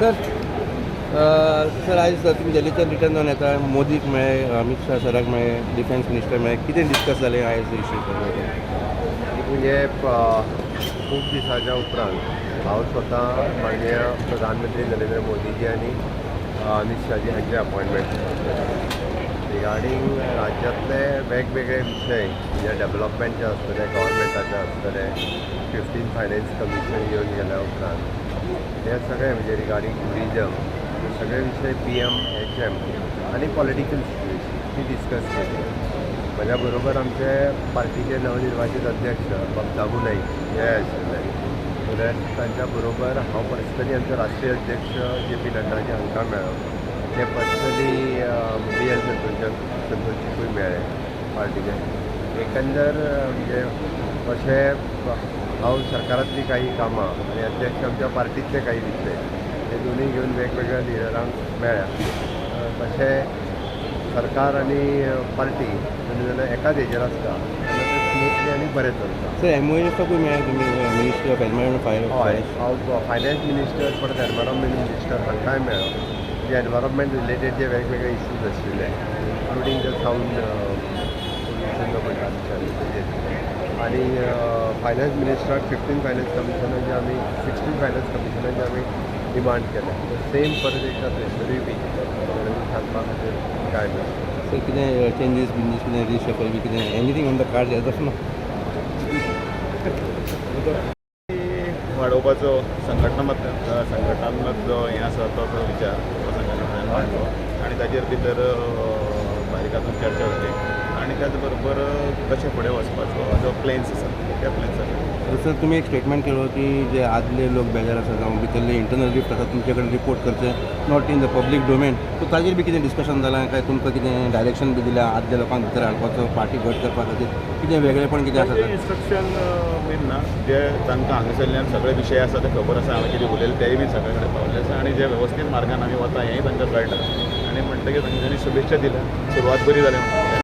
Sir sir, आयज तुमी दिल्लीच्यान return जावन येता. मोदीक मेळ्ळे, अमीत शाह सराक मेळ्ळे, डिफेन्स मिनिस्टर मेळ्ळे. कितें डिस्कस जालें आयज इशू? एक म्हणजे खूब दिसाच्या उपरांत हांव स्वता माननीय प्रधानमंत्री नरेंद्र मोदीजी आनी अमित शाहजी हांचे अपॉयंटमेंट रिगार्डींग राज्यांतले वेगवेगळे विशय, म्हणजे डेवलपमेंटचे आसतले, गव्हर्मेंटाचे आसतले, 15 फायनान्स कमिशन येवन गेल्या उपरांत हे सगळे, म्हणजे रिगार्डींग ट्युरिजम, हे सगळे विशय, पीएम एचएम आनी पॉलिटिकल सिच्युएशन ती डिस्कस केली. म्हज्या बरोबर आमचे पार्टीचे नवनिर्वाचित अध्यक्ष बाब दामू नाईक हे आशिल्ले. सो that तांच्या बरोबर हांव पर्सनली आमचे राष्ट्रीय अध्यक्ष जे पी नड्डाजी हांकां मेळ्ळो. ते पर्सनली बी एल संतोषजीकूय मेळ्ळे पार्टीचे. एकंदर म्हणजे अशें हांव सरकारांतलीं काही कामां आनी अध्यक्ष आमच्या पार्टींतले काही विशय हे दोनूय घेवन वेगवेगळ्या लिडरांक मेळ्ळ्या. तशें सरकार आनी पार्टी दोनूय जाणां एकाच हेजेर आसता तेन्ना तें स्मुथली आनी बरें चलता. सर, एमओयूकूय मेळ्ळे तुमी, मिनिस्ट्री ऑफ एनवायरमेंट, हय. फॉरेस्ट? हांव फायनान्स मिनिस्टर, परत एनवायरमेंट मिनिस्टर हांकांय मेळ्ळो. जे एनवायरमेंट रिलेटेड जे वेगवेगळे इश्यूज आशिल्ले, इन्क्लुडींग the sound pollution जो म्हणटा आमच्या तेजेर, आनी फायनान्स मिनिस्टराक 15 फायनान्स कमिशनाचे आमी, 16 फायनान्स कमिशनाचे आमी डिमांड केले. सेम परत एकदां थंयसरूय बी सांगपा खातीर काय मेळ्ळें. सर, कितें चेंजीस बिंजीस, कितें रिशफल बी, कितें anything on the card as of now? वाडोवपाचो संघटनात्मक जो हें आसा तो जो विचार तो संघटनांतल्यान मांडलो आनी ताजेर भितर बारीक हातून चर्चा जाली आनी त्याच बरोबर कशें फुडें वचपाचो जो प्लॅन्स आसा त्या प्लॅन्साचेर. सर, तुमी एक स्टेटमेंट केलो की जे आदले लोक बेजार आसा जावं भितरले इंटरनल रिफ्ट आसा, तुमचे कडेन रिपोर्ट करचे, not in the public domain. So ताजेर बी कितें डिस्कशन जालां काय तुमकां कितें डायरेक्शन बी दिल्या, आदल्या लोकांक भितर हाडपाचो, पार्टी घट करपा खातीर कितें वेगळेपण कितें आसा? ताजें इन्स्ट्रक्शन बीन ना. जे तांकां हांगासरल्यान सगळे विशय आसा ते खबर आसा. हांवें कितें उलयलें तेय बी सगळे कडेन पावल्ले आसा आनी जे वेवस्थीत मार्गान आमी वता हेंय तांकां कळटा आनी म्हणटकीर तांच्यांनी शुभेच्छा दिल्या, सुरवात बरी जाली म्हणून.